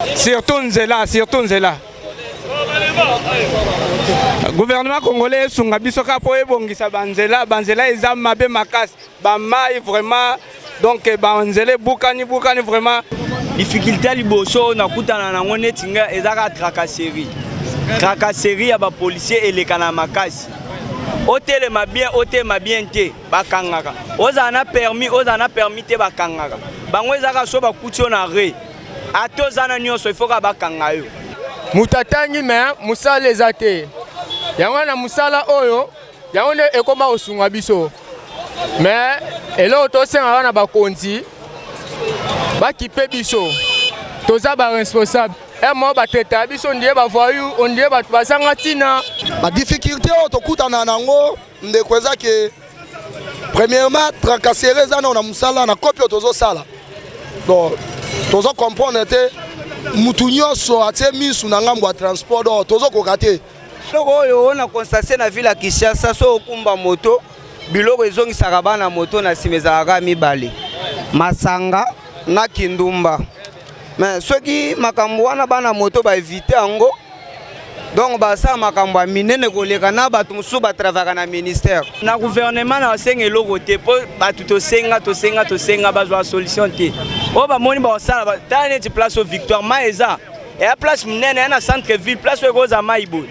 Surtout nzela, surtout nzela. Gouvernement congolais esunga biso kaka mpo ebongisa banzela, banzela eza mabe makasi, bamai vraiment donc banzela ebukani bukani vraiment. Difficulté ya liboso oyo nakutana nango neti nga eza kaka tracasserie. Tracasserie ya bapolisier eleka na makasi. Otelema bien, otelema bien te, bakangaka. Ozala na permis, ozala na permis te, bakangaka. Bango eza kaka so bakuti yo na re. Ata oza na nyonso, il faut kaka bakanga yo. Moto atangi me mosala eza te, yango wana mosala oyo yango nde ekoma kosunga biso. Me eloko tosengaka na bakonzi bakipe biso, toza ba responsable emo batraitaka biso ondie ba voyou, ondie bato bazanga ntina. Ba difficulté oyo tokutana nango ndeko eza ke premièrement tracasserie eza nao na mosala na kopi oyo tozosala, donc tozo comprendre te mutu nyonso atie misu na ngambo ya transport, donc tozokoka te. Biloko oyo oyo na constate na ville ya Kinshasa, so okumba moto, biloko ezongisaka bana moto na nsima ezalaka mibale, masanga na kindumba. Mais soki makambo wana bana moto ba éviter yango, donc basala makambo ya minene koleka na bato mosusu batravaka na ministère. Na gouvernement na basenga eloko te, mpo bato tosenga tosenga tosenga bazwa solution te. Oyo bamoni bakosala, tala neti place oyo Victoire, mai eza eya place monene, eya na centre ville, place oyo ekozala mai boye,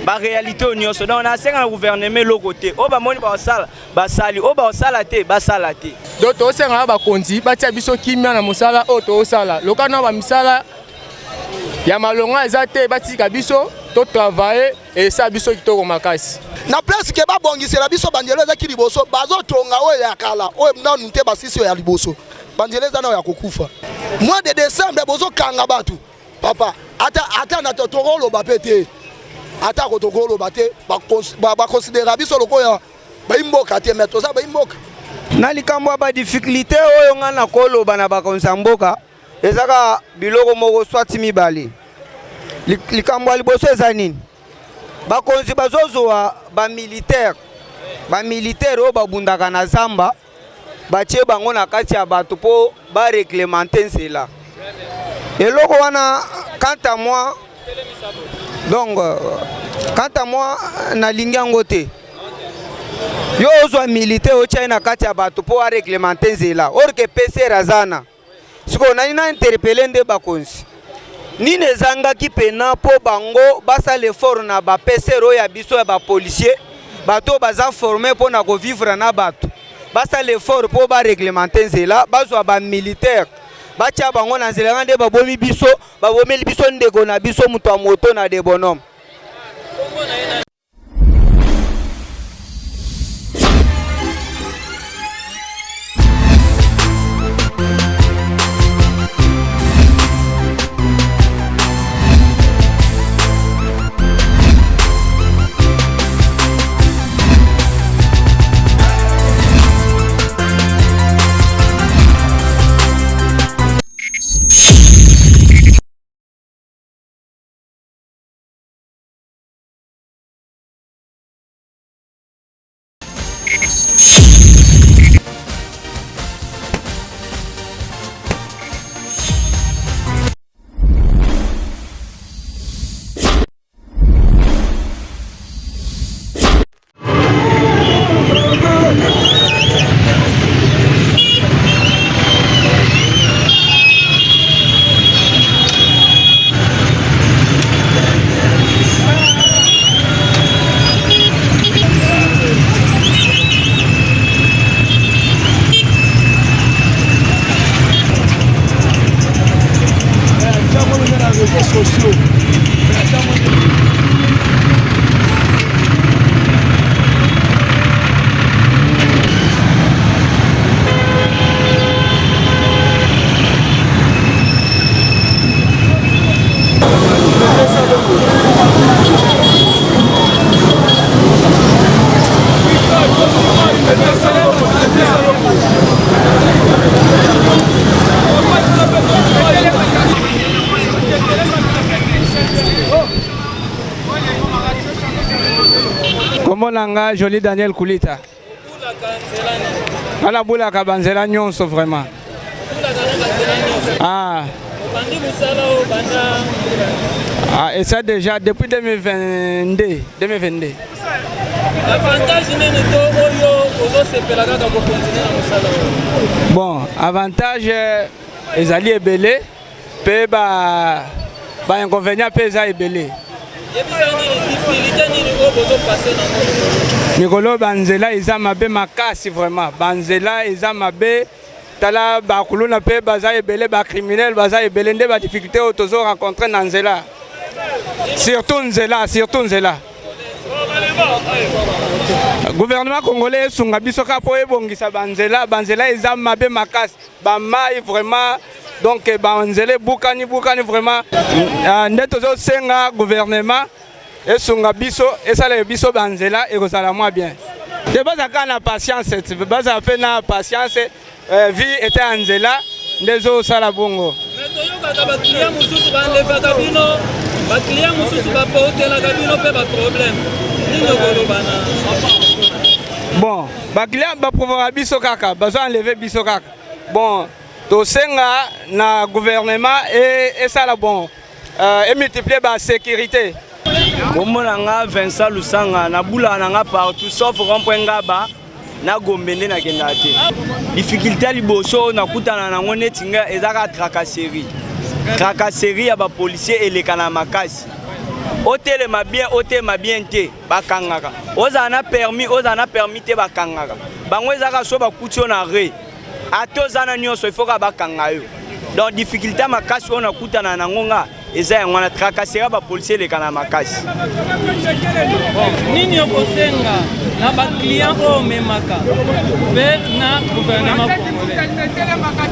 ba réalité oyo nyonso. Donc nasenga na gouvernement eloko te, oyo bamoni bakosala basali, oyo bakosala te basala te. Donc tosengaka bakonzi batia biso kimia na mosala oyo tozosala, loka na bamisala ya malonga eza te, batika biso totravaille, esala biso kitoko makasi. Na place ke babongisela biso banzela ezaki liboso, bazotonga oyo ya kala oyo nanu te, basisi oyo ya liboso, banzela eza nao ya kokufa. Mois de décembre bozokanga bato papa, ata ata na tokoloba mpe te, ata ko tokoloba te, bakonsidera biso lokola bayimboka te, mais toza bayimboka. Na likambo ya badifficulté oyo ngai nakoloba na bakonzi ya mboka, ezaka biloko moko swati mibale. Likambo ya liboso eza nini? Bakonzi bazozwa bamilitaire, bamilitaire oyo babundaka na zamba, batie bango na kati ya bato mpo bareglemente nzela. Eloko wana, quant à moi, donc quant à moi nalingi yango te. Yo ozwa militaire otya ye na kati ya bato mpo areglemente nzela, or ke PCR aza na sikoyo. Nani na interpele nde bakonzi, nini ezangaki pena mpo bango basala effort na ba PCR oyo ya biso ya bapolisier, bato oyo baza forme mpo na kovivre na bato, basala effort mpo bareglemente nzela, bazwa bamilitaire batia bango na nzela wana nde babomi biso, babomeli biso ndeko na biso moto ya moto na de bonhomme. Kombo na nga Jolie Daniel Kulita. Nga nabulaka banzela nyonso vraiment. Ah. Obandi mosala oyo banda? Ah, et ça déjà depuis 2022, 2022. Avantage nini to oyo ozosepela kaka kokontinue na mosala oyo? Bon, avantage ezali ebele mpe ba ba inconvénient mpe eza ebele. Yebisa nini difficulté nini oyo bozopase nango? Mikolo banzela eza mabe makasi, vraiment banzela eza mabe. Tala, bakuluna mpe baza ebele, bacriminel baza ebele, nde badifficulté oyo tozo rencontre na nzela, surtout nzela, surtout nzela. Gouvernement congolais esunga biso kaka mpo ebongisa banzela. Banzela eza mabe makasi, bamai vraiment, donc banzela ebukani bukani vraiment. Nde tozosenga gouvernement esunga biso, esalela biso banzela, ekozala mwa bien te. Baza kaka na patience, bazala mpe na patience. Vie ete ya nzela nde ezosala bongo. Mais toyokaka baclient mosusu baenlevaka bino, baclient mosusu baportelaka bino mpe baproblème. Nini okoloba na? Bon, baclient baprovoka biso kaka, bazo enleve biso kaka. Bon, tosenga na gouvernement esala bon, emultiplie basécurité. Kombo na nga Vincent Lusanga. Nabulaka na nga partout sauf rond-point Ngaba na Gombe nde nakendaka te. Difficulté ya liboso oyo nakutana nango neti nga eza kaka tracasserie. Tracasserie ya bapolicier eleka na makasi. Otelema bien, otelema bien te, bakangaka. Ozala na permis, ozala na permis te, bakangaka bango. Eza kaka so bakuti yo na re, ata oza na nyonso, il faut kaka bakanga yo. Donc difficulté ya makasi oyo nakutana nango nga eza yango wana, tracasserie ya bapolicier eleka na makasi. Nini okosenga na baclient oyo omemaka mpe na gouvernement congolais?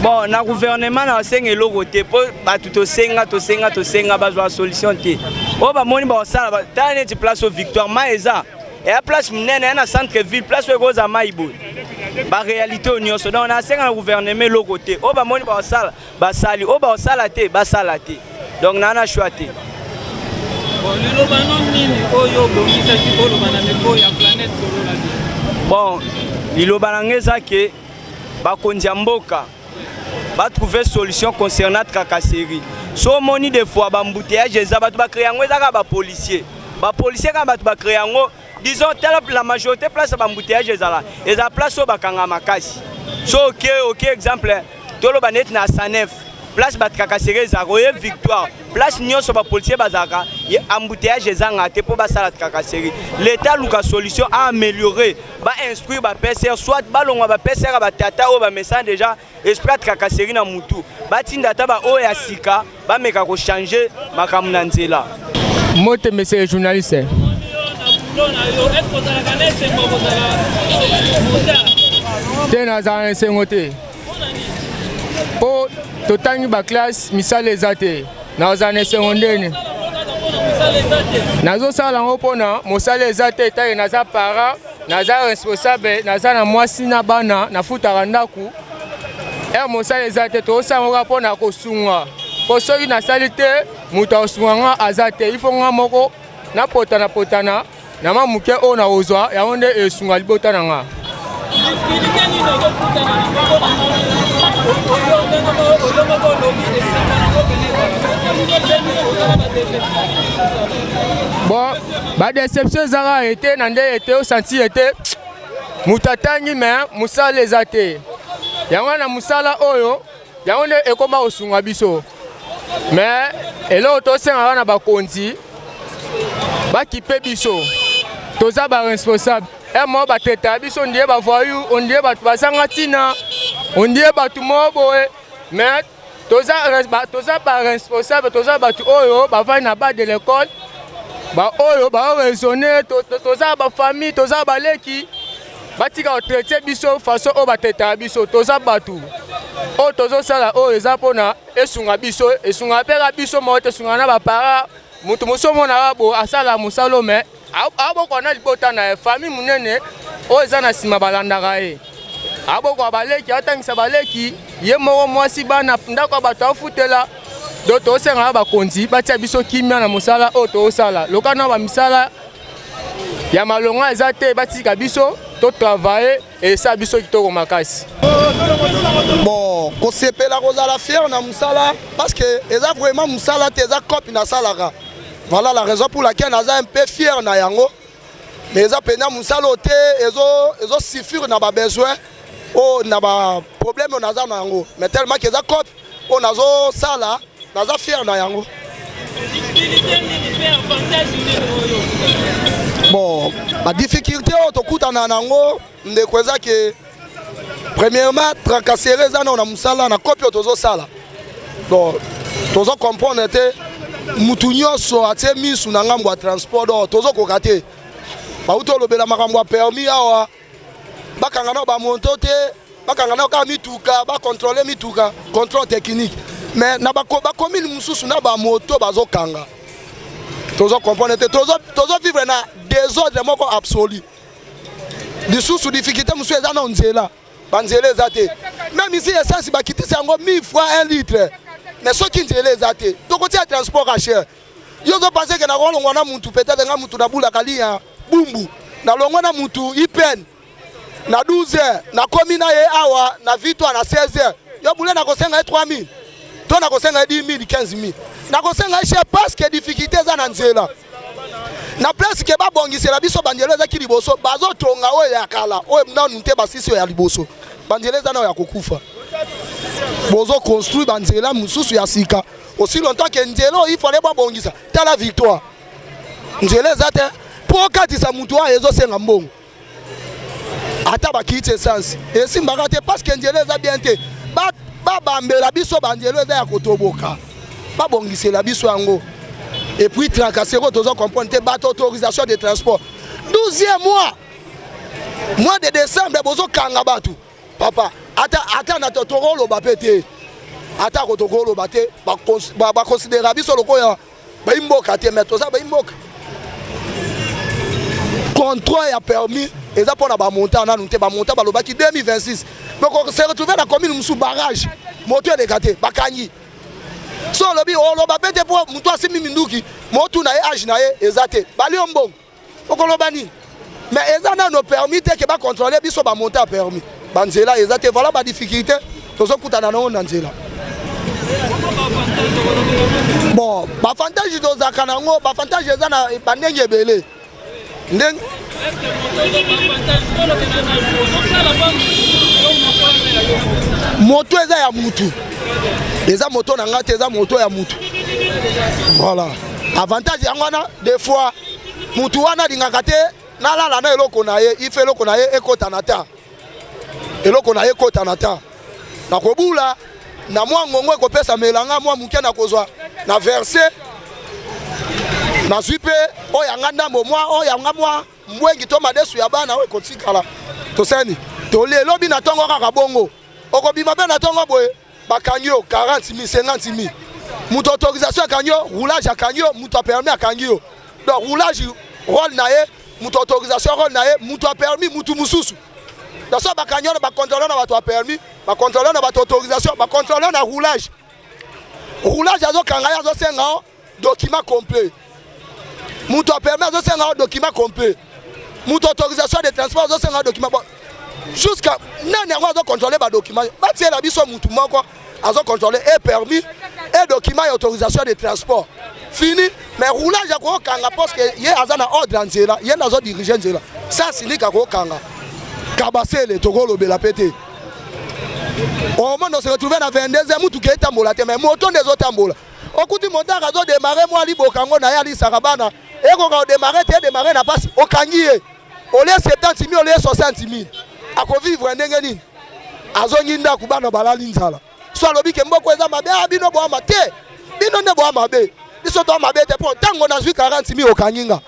Bon, na gouvernement na basenga eloko te, mpo bato tosenga, tosenga, tosenga, bazwa solution te. Oyo bamoni bakosala, tala neti place o Victoire, mai eza eya place monene eya na centre ville, place oyo ekozala mai boye, baréalité oyo nyonso. Donc nasenga na gouvernement eloko te. Oyo bamoni bakosala, basali. Oyo bakosala te, basala te. Donc naa na choix te. Bon, liloba no nini oyo obongisaki oloba na micro ya Planète Solola Bien? Bon, liloba na ngai eza ke bakonzi ya mboka batrouve solution concernant tracasserie. So omoni des fois baembouteillage eza, bato bacrée yango eza kaka bapolicier, bapolicier kaka bato bacrée yango. Disons, tala, la majorité place ya baembouteillage ezala, eza place oyo bakanga makasi. So oke exemple, toloba neti na Sanef, place batracasserie ezalaka, oye Victoire, place nyonso bapolicier bazalaka, embouteillage ezanga te mpo basala tracasserie. L'état aluka solution, aaméliorer, bainstruire bapcr, soit balongwa bapcr ya batata oyo bamesana déjà esprit ya tracasserie na mutu, batinda ata baoyo ya sika, bameka kochange makambo na nzela. Mbote, monsieur le journaliste. Na boulot na yo, est ce ozalaka na esengo kozala motard? Te, nazala na esengo te, mpo totangi baclasse, misala eza te. Nazala na esengo ndeni? Mosala eza te. Nazosala yango mpona mosala eza te. Etake naza parent, naza responsable, naza na mwasi na bana, nafutaka ndako. Ere mosala eza te, tozosala yango kaka mpona kosunga, mpo soki nasali te, moto akosunga nga aza te. Ifo nga moko napotana potana na mwa moke oyo nakozwa, yango nde esunga libota na nga. Difficulté nini ozokutana nango mpona oyo ndenge oyo moko olobi esengo nango pene ezala badéception? Bon, badéception ezaka ete na nde ete osanti ete moto atangi me mosala eza te. Yango wana mosala oyo, yango nde ekóma kosunga biso. Me eloko tosengaka na bakonzi, bakipe biso, toza baresponsable. E moko batraitaka biso on dirait bavoyou, on dirait bato bazanga ntina, on dirait bato moko boye. Mais toza baresponsable, toza bato oyo bavandi na bas de l'école, baoyo baoraisonne, toza bafamille, toza baleki. Batika kotraite biso façon oyo batraitaka biso. Toza bato oyo tozosala oyo eza mpona esunga biso, esungaka mpe kaka biso moko te, esungaka na baparent. Moto mosusu omonaka bo asala mosala me abokola na libota na ye, famille monene oyo eza na nsima balandaka ye, abokola baleki, atangisa baleki, ye moko mwasi, bana, ndako ya bato afutela. Donc tosengaka bakonzi batia biso kimia na mosala oyo tozosala. Loka na bamisala ya malonga eza te, batika biso totravaille, esala biso kitoko makasi. Bon. Bon, kosepela kozala fier na mosala parce que eza vraiment mosala te, eza cope nasalaka. Voilà la raison pour laquelle naza un peu fier na yango. Mais eza mpenza mosala oyo te ezo suffire na ba besoin oyo na ba problème oyo naza na yango. Mais tellement que eza cope oyo nazosala, naza fier na yango. Bon, ba difficulté oyo tokutana na yango ndeko eza ke premièrement tracasserie eza nao na mosala na kopi oyo tozosala. Donc tozo comprendre te, mutu nyonso atie misu na ngambo ya transport, donc tozokoka te. Bauti olobela makambo ya permis awa, bakanga nao bamoto te, bakanga nao kaka mituka, bacontrôle mituka, contrôle technique. Mais na bacommune mosusu na bamoto bazokanga, tozo comprendre te, tozovivre na désordre moko absolu. Lisusu difficulté mosusu eza na nzela, banzela eza te. Même ici essence bakitisi yango 1000 fois 1 litre, mais soki nzela eza te, tokotia transport à cher. Yo ozopense ke nakolongwa na mutu, peut-être nga mutu nabulaka liya bumbu, nalongwa na mutu ipene na 12 heures, nakomi na ye awa na victoire na 16 heures, yo bule nakosenga ye 3000 to nakosenga ye 10 000, 15 000, nakosenga ye cher parce que difficulté eza na nzela. Na place ke babongisela biso banzela ezaki liboso, bazotonga oyo ya kala oyo nanu te basisi oyo ya liboso. Banzela eza nao ya kokufa, bozoconstruire banzela mosusu ya sika aussi longtemps ke nzela oyo ifale babongisa. Tala victoire, nzela eza te mpo okatisa mutu oyo ezosenga mbongo. Ata bakiti essence esimbaka te parce que nzela eza bien te. Babambela biso banzela eza ya kotoboka, babongisela biso yango. Et puis tracasserie oyo toza comprendre te, bato autorisation de transport 12e mois, mois de décembre, bozokanga bato papa. Ata na tokoloba mpe te, ata ko tokoloba te, baconsidéra biso lokola bayimboka te, mais toza bayimboka. Contrôle ya permis eza mpona bamontant nanu te, bamontant balobaki 2026. Donc se retrouve na commune mosusu, barrage, moto eleka te, bakangi. So olobi, oloba mpe te mpo moto asimbi minduki, motu na ye age na ye eza te, bali yo mbongo, okoloba nini? Mais eza nano permis te ke bacontrôle biso bamontant ya permis, banzela eza te. Voilà badifficulté tozokutana nango na nzela. Bon, baavantage tozalaka nango, baavantage eza na bandenge ebele ndenge. Moto eza ya mutu, eza moto na ngai te, eza moto ya mutu. Voilà avantage yango wana. Des fois mutu wana alingaka te nalala na eloko na ye, ife eloko na ye ekota na ta, eloko na ye ekota na ta, nakobula na mwa ngongo ekopesa melanga mwa moke, nakozwa na verse, nazwi mpe oyo yanga ndambo, mwa oyo yanga mwa mbwengi to madesu ya bana oyo ekotikala, tosani tolie. Elobi na ntongo kaka bongo, okobima mpe na ntongo boye, bakangi yo 40 000, 50 000. Moto autorisation akangi yo, roulage akangi yo, moto apermis akangi yo. Donc roulage rôle na ye, moto autorisation rôle na ye, moto apermis motu mosusu. Donc so bakangi yo na bacontrôle na bato ya permis, bacontrôle na bato autorisation, bacontrôle na roulage. Roulage azokanga ye, azosenga yo document complet. Moto ya permis azosenga yo document complet. Moto autorisation de transport azosenga yo document. Bon, jusqu'à nani yango azocontrôle badocument? Batiela biso mutu moko azocontrôle e permis e document ya autorisation de transport, fini. Mais roulage akokanga parce que ye aza na ordre ya nzela, ye nde azodirige nzela. Sa sinika akokanga kabasele, tokolobela mpe te. Omona se retrouve na 22 mutuka etambola te, mais moto nde ezotambola. Okuti motard azodémarrer mwa liboka yango na ye alisaka bana, ekoka odémarrer te, edémarrer na mpasi, okangi ye, olie 70 000, olie 60 000. Akovivre ndenge nini? Azongi ndako, bana balali nzala. So alobi ke mboko eza mabe, a bino boama te, bino nde boa mabe, biso toa mabe te. Mpo ntango nazwi 40 000, okangi nga,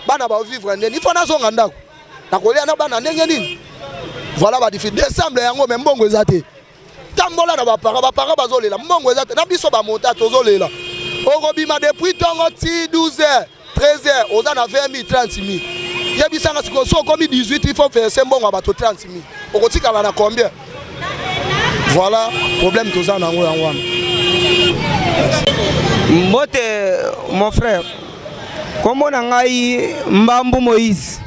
bana baovivre ndeni? Ifo nazonga ndako, nakolia na bana ndenge nini? Voilà badifficulté. Décembre yango, me mbongo eza te. Tambola na bapara, bapara bazolela, mbongo eza te. Na biso bamonta tozolela. Okobima depuis ntongo ti 12 heures, 13 heures, oza na 20 000, 30 000. Yebisanga sikoyo, so okomi 18, il faut verser mbongo ya bato 30 000, okotikala na combien? Voilà problème toza nango yango wana. Mbote mon frère, kombo na ngai Mbambu Moïse.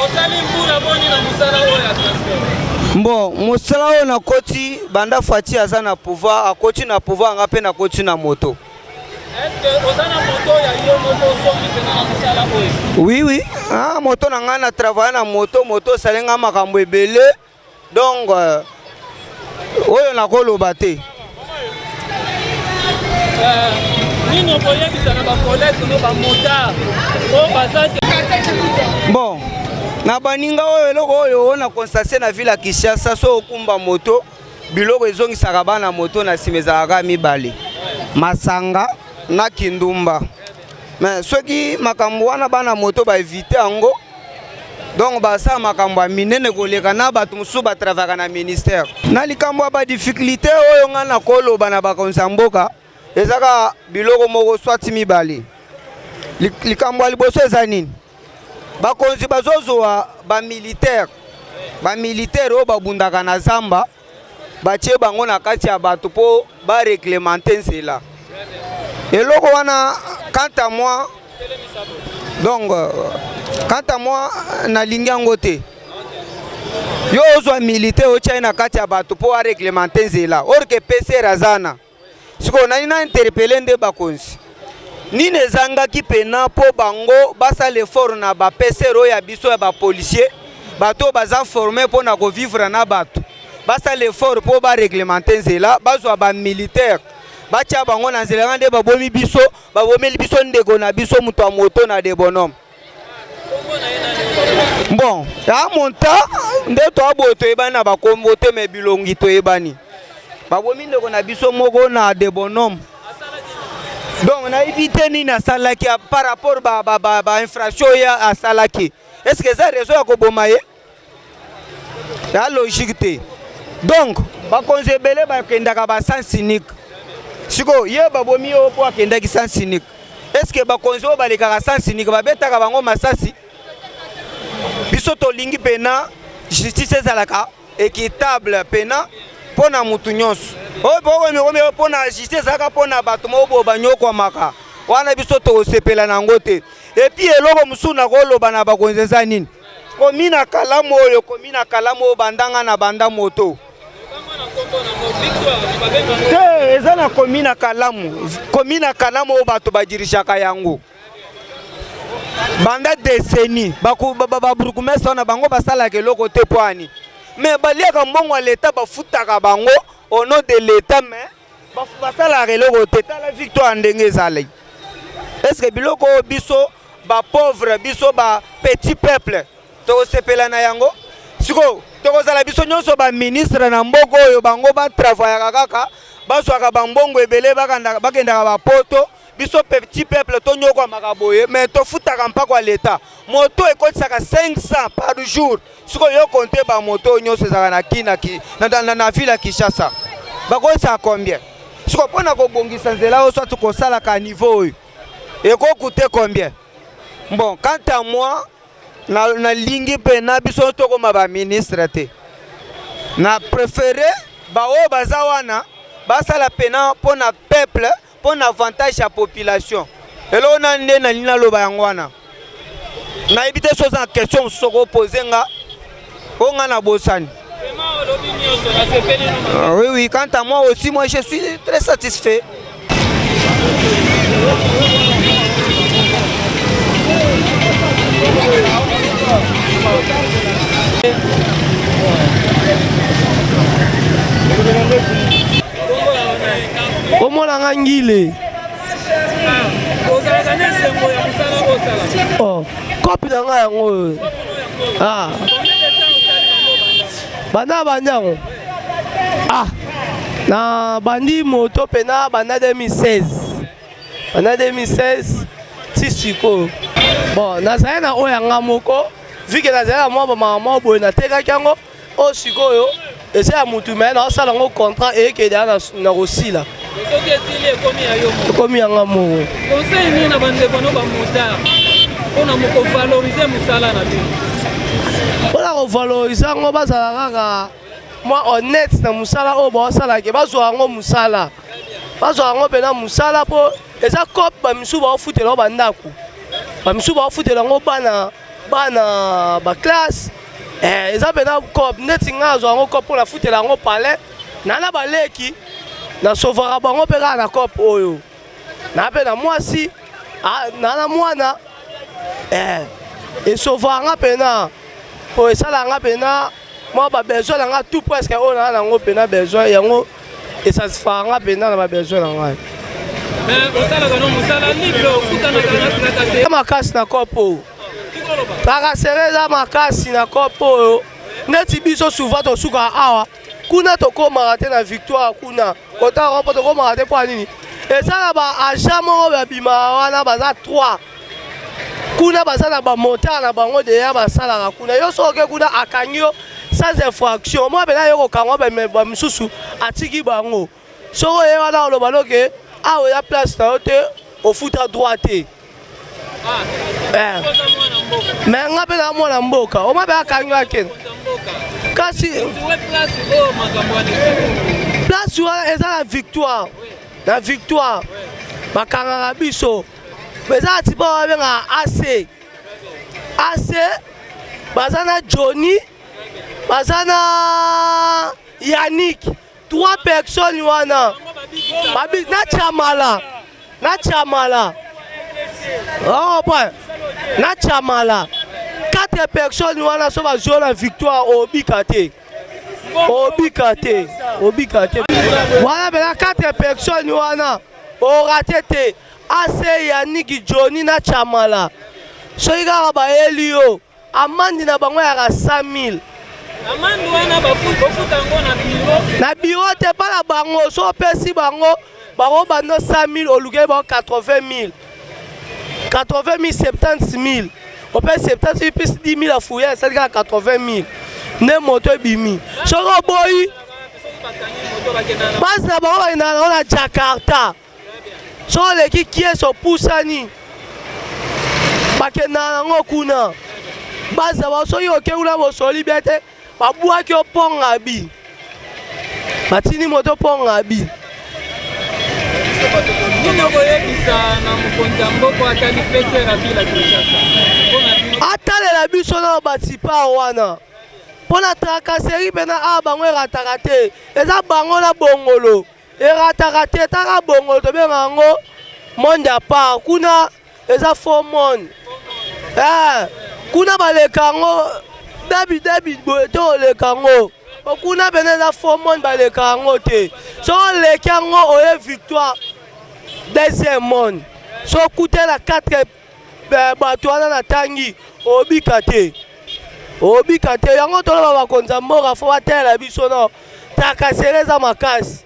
Osali mbula boni na mosala oyo ya transport? Bon, mosala oyo nakoti banda Fatshi aza na pouvoir, akoti na pouvoir nga mpe nakoti na moto. Est-ce que oza na moto ya yo moko osombi mpenza na mosala oyo? Oui, oui. Ah, moto na ngai na travaille na moto, moto osali ngai makambo ebele. Donc euh, oyo nakoloba te. Euh, nini okoyebisa na bakolege no bamotard oyo baza bon na baninga oyo eloko oyo oyo na constate na ville ya Kinshasa so okumba moto biloko ezongisaka bana moto na nsima ezalaka mibale masanga na kindumba mais soki makambo wana bana moto baevite yango donc basala makambo ya minene koleka na bato mosusu batravaka na ministère na likambo ya badifficulté oyo ngai nakoloba na bakonzi ya mboka ezaka biloko moko swati mibale likambo ya liboso eza nini bakonzi bazozwa bamilitaire bamilitaire oyo babundaka na zamba batie bango na kati ya bato mpo bareglemente nzela eloko wana quant à moi donc euh, quant à moi nalingi yango te yo ozwa militaire otya ye na kati ya bato mpo areglemente nzela or ke pcr aza na Sikoyo nani na interpelle nde bakonzi nini ezangaki pena mpo bango basala effort na ba PCR oyo ya biso ya ba policier bato oyo baza forme mpo na kovivre na bato basala effort mpo bareglemente nzela bazwa ba militaire batya bango na nzela nde babomi biso babomeli biso ndeko na biso moto ya moto na de bonhomme bon ya monta nde toaboye toyebani na bakombo te me bilongi toyebani babomi ndeko na biso moko na de bonhomme donc nayebi te nini asalaki par rapport bainfraction ba, ba, ba oyo asalaki est ce que eza raison ya koboma ye ya logique te donc bakonzi ebele bakendaka ba sens unique sikoyo ye babomi yo mpo akendaki sens unique est ce que bakonzi oyo balekaka sens unique babetaka bango masasi biso tolingi mpena justice ezalaka équitable mpena mpo na motu nyonso oyo mpo na justice ezalaka mpo na bato moko boye banyokwamaka wana biso tokosepela na yango te epuis eloko mosusu nakoloba na bakonzi eza nini Komi na kalamu oyo, komi na kalamu oyo banda nga na banda moto. Te, eza na komi na kalamu, komi na kalamu oyo bato badirijaka yango banda décennie babourgmestre wana bango basalaka eloko te mpo ani mais baliaka mbongo ya leta bafutaka bango au nom de leta mais basalaka eloko te. Tala victoire ndenge ezali, est ce que biloko oyo biso ba pauvre biso ba petit peuple tokosepela na yango sikoyo tokozala biso nyonso ba ministre na mboka oyo bango batravayaka kaka bazwaka bambongo ebele bakendaka bapoto biso petit peuple tonyokwamaka boye mais tofutaka mpako ya leta moto ekotisaka 500 par jour sikoyo yo konte bamoto oyo nyonso ezalaka na kina na, na, na, na ville ya kinshasa bakotisaka combien sikoyo mpo na kobongisa nzela oyo soit kosalaka niveau oyo eko coûter combien bon quant à moi nalingi na mpe na biso tokoma ba ministre te na préféré baoyo baza wana basala pena mpo na peuple mpo na avantage ya population eloko na nde nalingi naloba yango wana nayebi te so oza na question mosusu okopose nga oyo nga nabosani ah, oui, oui, quant à moi aussi, moi je suis très satisfait. Komona nga ngile. Ozalaka na esengo ya mosala osala. Oh, kopi na nga yango oyo. Ah. Banda bandi yango. Ah. Na bandi moto pena banda 2016. Banda 2016 ti sikoyo. Bon, nazali na oyo ya nga moko vu que nazali na mwa bamama moko boye natekaki yango oyo sikoyo eza ya mutu me naosala yango contrat eyekede ya na kosila soki esili ekomi ya yo moko ekomi ya nga moko conseil nini na bandeko no bamotard mpona kovalorize mosala na bino mpona kovalorize yango bazala kaka mwa honnête na mosala oyo baosalake bazwa yango mosala bazwa yango mpena mosala mpo eza cope bamisusu baofutela yango bandako bamisusu baofutela yango bana bana baklasse. Eh, eza mpena cop neti ngai azwa yango cop mpo nafutela yango palais na na baleki nasovaka bango mpe kaka na cop oyo na mpe na mwasi na na mwana eh, esovaka nga mpena mpo esalaka nga mpena mwa babesoin na nga tout presque oyo naa nango mpena besoin yango esatisfaka nga mpenza na babesoin na ngai makasi na kopo oyo trakasere eza makasi na kopo oyo neti biso souvent tosukaka awa kuna tokomaka te na victoire kuna kotaka mpo tokomaka te mpo ya nini eza na baagent moko babimaka wana baza 3 kuna baza na bamotard na bango deya basalaka kuna yo soki oke kuna akangi yo sans infraction mwa mpena ye kokangwa bamisusu atiki bango soki oye wana oloba noke awa eza place na yo te ofuta droit te ah, eh. me nga mpe na mwana mboka omwa mpe akangi akende kasi place wana eza na victoire na victoire bakangaka biso eza na tipa babengaka ac ac baza na johnny baza na yannick trois personnes wana babi na chamala na chamala oh, point na chamala quatre personnes wana so bazwi na victoire obika te obika te obika te wana mpena quatre personnes wana orate te Ase Yannick Johnny na Chamala soki kaka bayeli yo amande na bango yaka 100 000 amande wana bofuta yango na biro na biro te mpa na bango so opesi bango bango bando 100 000 olukeli bango 80 000 80 000 70 000 opesi 70 000 plus 10 000 afuya esali kaka 80 000 nde moto ebimi soki oboyi base na bango bakendaka nango na jakarta soki oleki kiese opusani bakendaka nango kuna baza ba soki oke kuna bosoli bia te babwaki yo mpo ngabi batindi moto mpo ngabi nini okoyebisa na mokonzi ya mboka atali pese ya ville ya Kinshasa atalela biso na batipa wana mpo na tracasserie mpena awa bango erataka te eza bango na bongolo Erataka te taka bongo tobenga yango monde à part kuna eza faux monde eh, kuna baleka yango dabi dabi boye te oleka yango kuna pene eza faux monde baleka yango te soki oleki yango oye victoire deuxième monde soki okutela 4 eh, bato wana natangi obika te obika te yango toloba bakonzi ya mboka fo batalela biso no trakasere eza makasi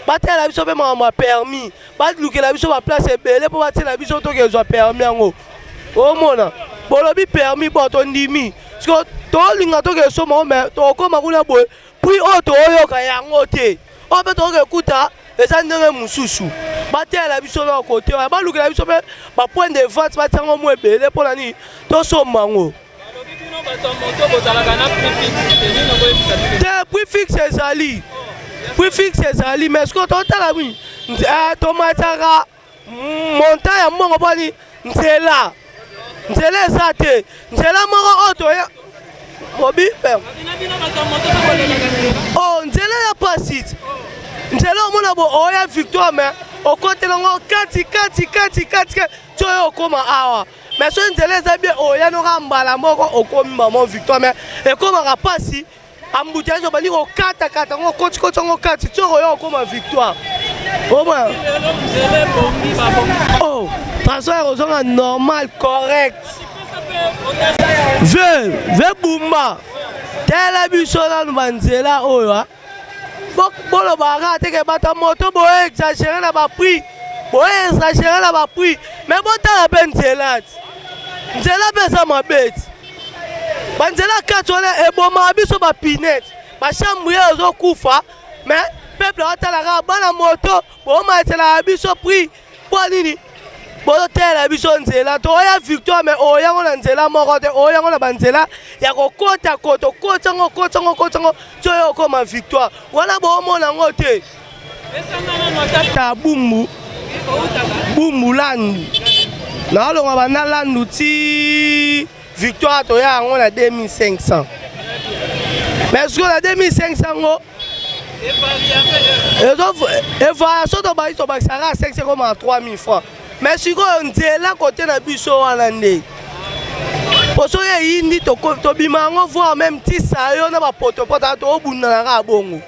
batalela biso mpe makambo ya permis balukela biso baplace ebele mpo batiela biso tokezwa permis yango omona bolobi permis bo tondimi siko tolinga tokesoma o me tokokoma kuna boye prix oyo toyoka yango te oyo mpe tokoki ekuta eza ndenge mosusu bateyela biso na kote wana balukela biso mpe bapoint de vente batia yango mwa ebele mpo na nini tosomba yango te prix fixe ezali prix fixe ezali mais sikoyo totala nini eh, tomataka montant ya mbongo mpo nini nzela nzela eza te nzela moko oyo toya obi oh nzela ya pasi nzela omona bo oya victoire mais okotela yango kati kati kati kati ti oyo okoma awa mais soki nzela eza bien oya noka mbala moko okomi mama victoire mais ekomaka pasi embouteillage obandi kokatakata yango okotikoti yango kati ti okoya okoma victoire omona oh transport ya kozonga normal correct ve ve bumba tala biso nanu banzela oyo ah. bolobaka kaka teke bato ya moto boye exagere na baprix boye exagere na baprix me botala mpe nzela ti nzela mpe eza mabe ti banzela kati wana ebomaka biso bapinete bachambre ye ezokufa me peuple atala kaka bana moto bomatiselaka biso prix mpo nini bozotelela biso nzela toya victoire me oyango na nzela moko te oyango na banzela ya kokota kota okoti yango okoti yango okoti yango ti oyo okoma victoire wana boomona yango te ta bumbu bumbu landu naolonga banda landu ti victoire toya yango na 2500. Mais sikoyo na 2500 yango evaria so tobaki tobakisaka 500 ekoma na 3000 francs. Mais sikoyo nzela kote na biso wana nde po soki eyindi tobima yango voir même tisa yo na bapotopoto ata tobundana kaka bongo.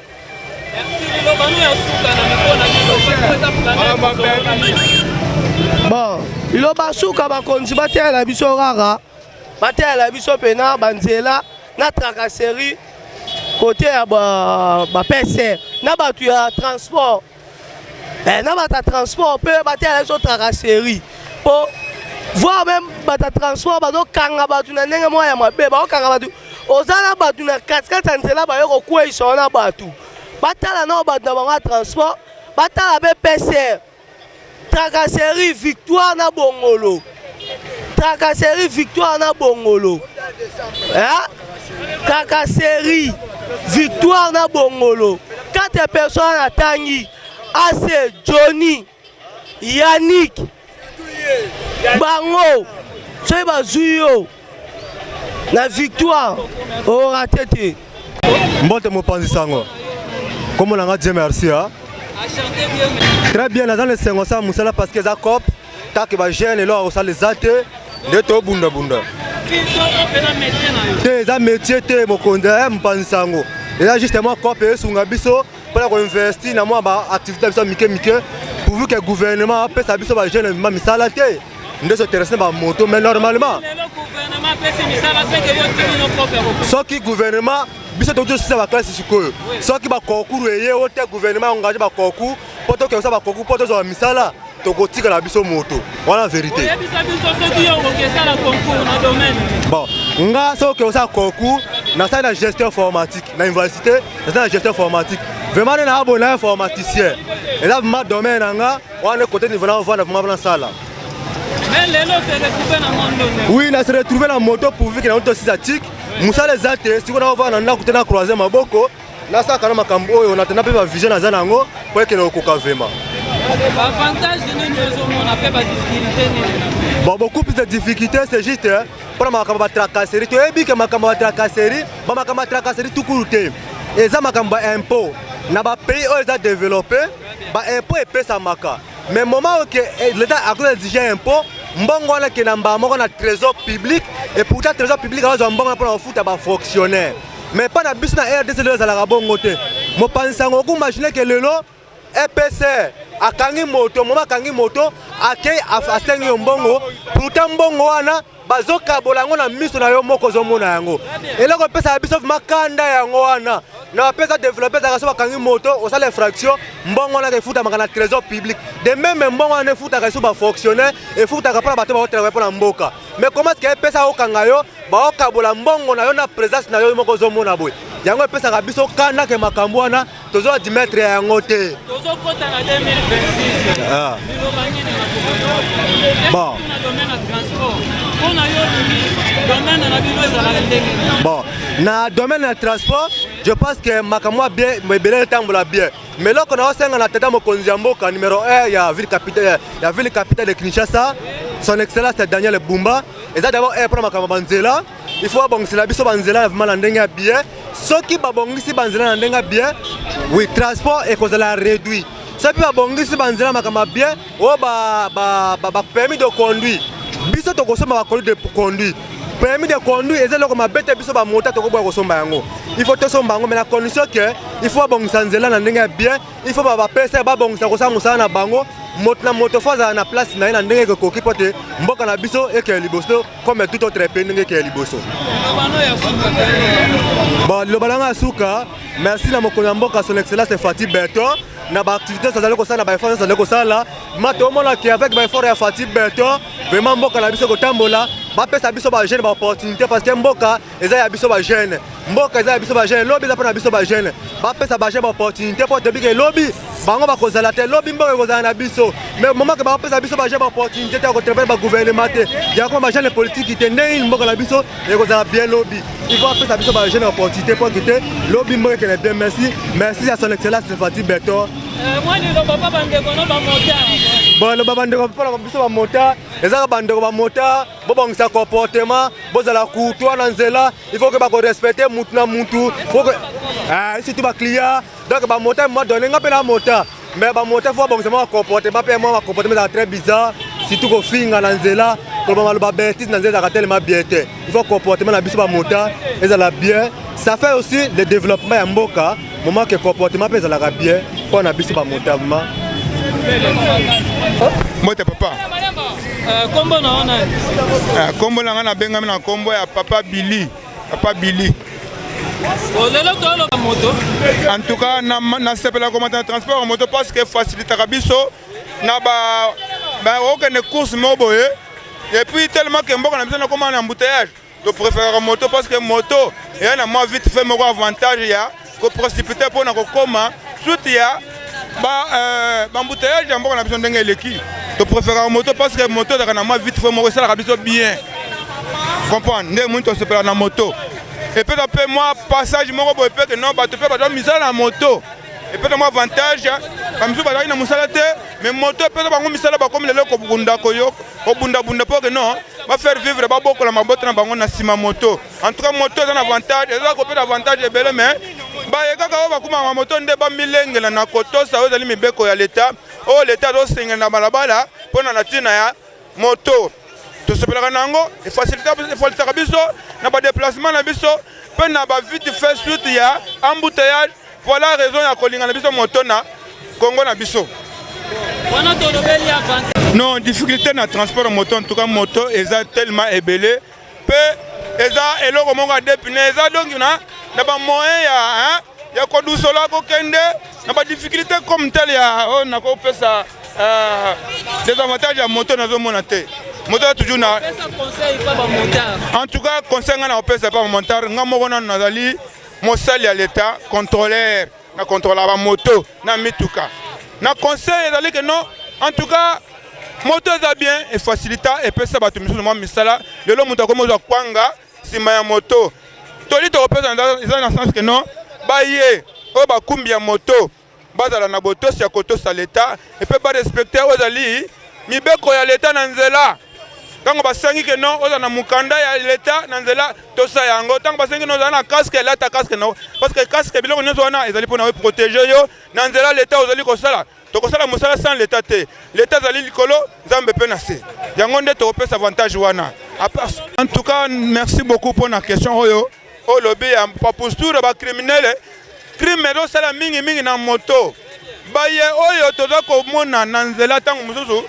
Bon, liloba suka, bakonzi bateyela biso kaka, bateyela biso mpena banzela na tracasserie kote ya bapsr na bato ya transport, na bato ya transport mpe bateyela biso tracasserie, mpo voire même bato ya transport bazokanga bato na ndenge moko ya mabe. Bazokanga bato, oza na bato na katikati ya nzela, baye kokweyisa wana. Bato batala nao bato na bango ya transport, batala mpe PCR. Tracasserie Victoire na Bongolo, tracasserie Victoire na Bongolo, eh? Tracasserie Victoire na Bongolo, quatre personnes natangi: Ase, Johnny, Yannick. Bango soki bazwi yo na Victoire, orate te. Mbote mopanzi sango, kombo na nga Dieu merci, ah. Très bien, naza na esengo osala mosala parce que eza coop kaka bajeune. Eloko akosala eza te, nde tobundabunda te. Eza métier te, mokonzi mopanzi sango, eza justement coop esunga biso mpona koinvestir na mwa baactivité na biso ya mike mike, pourvu que gouvernement apesa biso bajeune ma misala te, nde soterese na bamoto. Mais normalement soki gouvernement, biso tokuti tosisa baclasse sikoyo, soki baconcours eye o te, gouvernement engage baconcours mpo tokende kosala baconcours mpo tozwa misala, tokotikala biso moto wana, vérité. Oyebisa biso soki yo okoki esala concours na domaine. Bon, nga soki okosala concours, nasali na gestion informatique na université, nasali na gestion informatique. Vraiment nde naa boye na informaticien, eza vraiment domaine na nga wana. Côté niveau na ovanda, vraiment nasala. Mais lelo se retrouve na mondo? Oui, na se retrouve na moto pourvu que nango tosisa tik mosala eza te. Sikoyo naovanda na ndako te, na croise maboko, nasalaka na makambo oyo natanda mpe bavision naza nango mpo ekende kokoka vraiment. Baavantage nini ozomona mpe badifficulté nini? Bon, beaucoup plus de difficultés, c'est juste mpona makambo batracasserie. Toyebi ke makambo ya batracasserie, bamakambo ya tracasserie tukulu te, eza makambo ya impôt. Na bapays oyo eza développé, baimpôt epesamaka, mais moment oyo ke l'état akoza exige impôt, mbongo wana ke na mbala moko na trésor public. Et pourtant trésor public azwa mbongo wana mpona kofuta bafonctionnaire. Mais mpa na biso na RDC lelo ezalaka bongo te. Mopanzi sango, okoimagine ke lelo EPC akangi moto, moma akangi moto, akei asengi yo mbongo, pourtant mbongo wana bazokabola yango na miso na yo moko, ozomona yango. Eloko epesaka biso vraiment kanda yango wana. Na bapesa développé ezalaka so bakangi moto, osala infraction, mbongo wana efutamaka na trésor public. De même mbongo wana efutaka so bafonctionnaire, efutaka mpona bato baotravaille mpona mboka. Mais comment est-ce que epesa okanga yo, baokabola mbongo na yo na présence na yo moko, ozomona boye? Yango epesaka biso kanda ke makambo wana tozo admettre yango te. Tozokota na 2026. Ah. Liloba nini na Bon. na domaine ya transport? Mpona yo olingi domaine na bino ezalaka ndenge nini? Bon, na domaine ya transport, je pense que makambo ya bien ebele etambola bien. Mais eloko na osenga na tata mokonzi ya mboka numéro 1 ya ville capitale, ya ville capitale de Kinshasa, son excellence Daniel Bumba, eza d'abord mpona makambo ya banzela. Il faut babongisela biso banzela vraiment na ndenge ya bien. Soki babongisi banzela na ndenge ya bien, oui, transport ekozala réduit. Soki babongisi banzela, makambo ya bien oyo bapermis de conduire, biso tokosomba bapermis de conduire. Permis de conduire eza eloko mabe te, biso bamota tokoboya kosomba yango? Il faut tosomba yango, mais na condition ke il faut babongisa nzela na ndenge ya bien. Il faut bapesa babongisa kosala mosala na bango, moto na moto faut azala na place na ye na ndenge ekokoki, mpo te mboka na biso ekeye liboso comme tout autre pays ndenge ekeye liboso. Bon, liloba nanga ya suka, merci na mokonzi ya mboka, son excellence Fatshi Béton, na baactivité nyonso azali kosala, na baeffort nyonso azali kosala. Ma tomona ke avec baeffort ya Fatshi Béton, vraiment mboka na biso kotambola. Bapesa biso bajeune baopportunité, parce que mboka eza ya biso bajeune, mboka eza ya biso bajeune, lobi eza mpona biso bajeune. Bapesa bajeune baopportunité mpo toyebi ke lobi bango bakozala te, lobi mboka ekozala na biso. Mais moment ke bapesa biso bajeune baopportunité te ya kotravaille, bagouvernement te, ya koma bajeune politique te, ndenge nini mboka na biso ekozala bien lobi? Il faut apesa biso bajeune opportunité mpo kite lobi mboka ekende bien. Merci, merci à son excellence Fatshi Béton. Mwa liloba mpa bandeko no bamotard. Baloba bandeko mpona biso bamotard, ezaka bandeko bamotard, bobongisa comportement, bozala courtois na nzela, il faut que bakorespecte mutu na mutu, faut que eh, surtout baclient. Donc bamotard mwa donne nga mpe na motard, mais bamotard faut babongisa mwa comportement mpe mwa comportement ezalaka très bizarre, surtout kofinga na nzela, koloba maloba bêtise na nzela ezalaka tellement bien te. Il faut comportement na biso bamotard ezala bien, ça fait aussi le développement ya mboka, moment que comportement mpe ezalaka bien mpo na biso bamotard vraiment. Mbote papa. Kombo na wana? Kombo na ngai, nabengami na kombo ya Papa Billy, Papa Billy. Lelo toloba moto. En tout cas, nasepela komata na transport ya moto parce que facilitaka biso na ba okende course moko boye, et puis tellement que mboka na biso nakoma na embouteillage, topréféraka moto parce que moto eya na mwa vite fait moko, avantage ya koprécipiter mpona kokóma suite ya baembouteillage ya mboka na biso ndenge eleki. Topréféraka moto parce que moto ezalaka na mwa vite fait moko, esalaka biso bien comprendre ndenge moni tosepelaka na moto. Epesa mpe mwa passage moko boye mpe ke non, bato mpe bazwa misala na moto, epesa mwa avantage. Bamisusu bazalaki na mosala te, mais moto epesa bango misala, bakomi lelo kobunda, kobundabunda mpo ke non, bafaire vivre, babokola mabota na bango na nsima moto. En tout cas, moto eza na avantage, eza kopesa avantage ebele, mais baye kaka oyo bakumaka moto nde bamilengela na kotosa oyo ezali mibeko ya leta, oyo leta azosengela na balabala mpona na ntina ya moto. Tosepelaka na yango, efacilitaka biso na badéplacement na biso mpe na bavite fait suite ya embouteillage. Voilà raison ya kolinga na biso moto na Kongo na biso. Wana tolobeli avantage. Non, difficulté na transport moto, en tout cas moto eza tellement ebele mpe eza eloko moko ya deux pneus, eza donc na bamoyen ya, ya kodusola kokende na badifficulté comme tel ya oyo nakopesa désavantage ya moto, nazomona te. Moto aza toujours na conseil pa bamotard. En tout cas, conseil ngai na kopesa pa bamotard, nga moko nano nazali mosali ya leta, contrôleur, na contrôla bamoto na mituka, na conseil ezali ke non, en tout cas moto eza bien, efacilita, epesa bato misusu mwa misala. Lelo moto akomi ozwa kwanga nsima ya moto. Toli tokopesa eza na sens ke non, baye oyo bakumbi ya moto bazala na botosi ya kotosa leta epe barespecte oyo ezali mibeko ya leta na nzela. Ntango basengi ke non, ozala na mokanda ya leta na nzela, tosa yango. Ntango basengi no ozala na casque, elata casque na, parce que casque, biloko nyonso wana ezali mpona protéger yo na nzela. Leta ozali kosala, tokosala mosala sans leta te. Leta azali likolo, Nzambe mpe na se. Yango nde tokopesa avantage wana. En tout cas, merci beaucoup mpona question oyo olobi ya baposture bacriminele. Crime ezosala mingimingi na moto. Baye oyo toza komona na nzela, ntango mosusu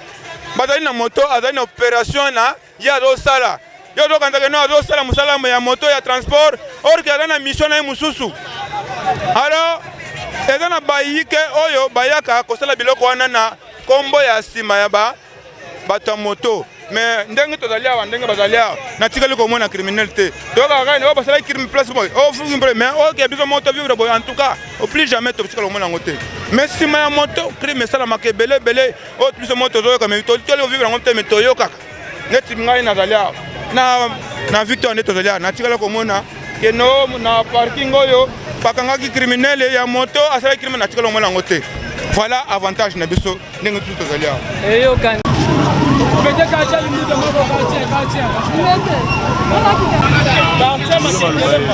bazali na moto, azali na opération na ye azosala, ye ozokanzaka no azosala mosala ya moto ya transport, or ke aza na mission na ye mosusu. Alors eza na bayike oyo bayaka kosala biloko wana na nkombo ya nsima ya bato ya moto. Mais ndenge tozali awa, ndenge bazali awa, natikali komona criminel te. Toyokaka kaka oyo basalaki crime place boye, oyo, mais oyo biso moto vivre boye, en tout cas au plus jamais totikala komona yango te. Mais nsima ya moto crime esalamaka ebele ebele, oyo biso moto tozoyoka, mais totali kovivre yango te, mais toyokaka. Neti ngai nazali awa na Victoire, nde tozali awa, natikala komona ke no, na parking oyo bakangaki criminel ya moto asalaki crime, natikala komona yango te. Voilà avantage na biso ndenge tutu tozali awa. Eyokani. Pete quartier limite moko, quartier, quartier. Quartier Makelele.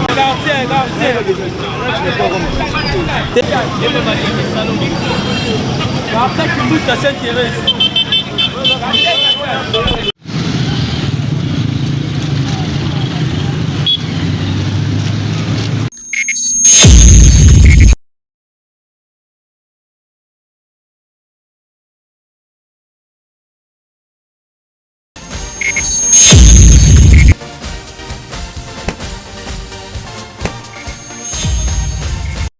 Quartier, quartier. Quartier Kimbuta Saint-Thérèse.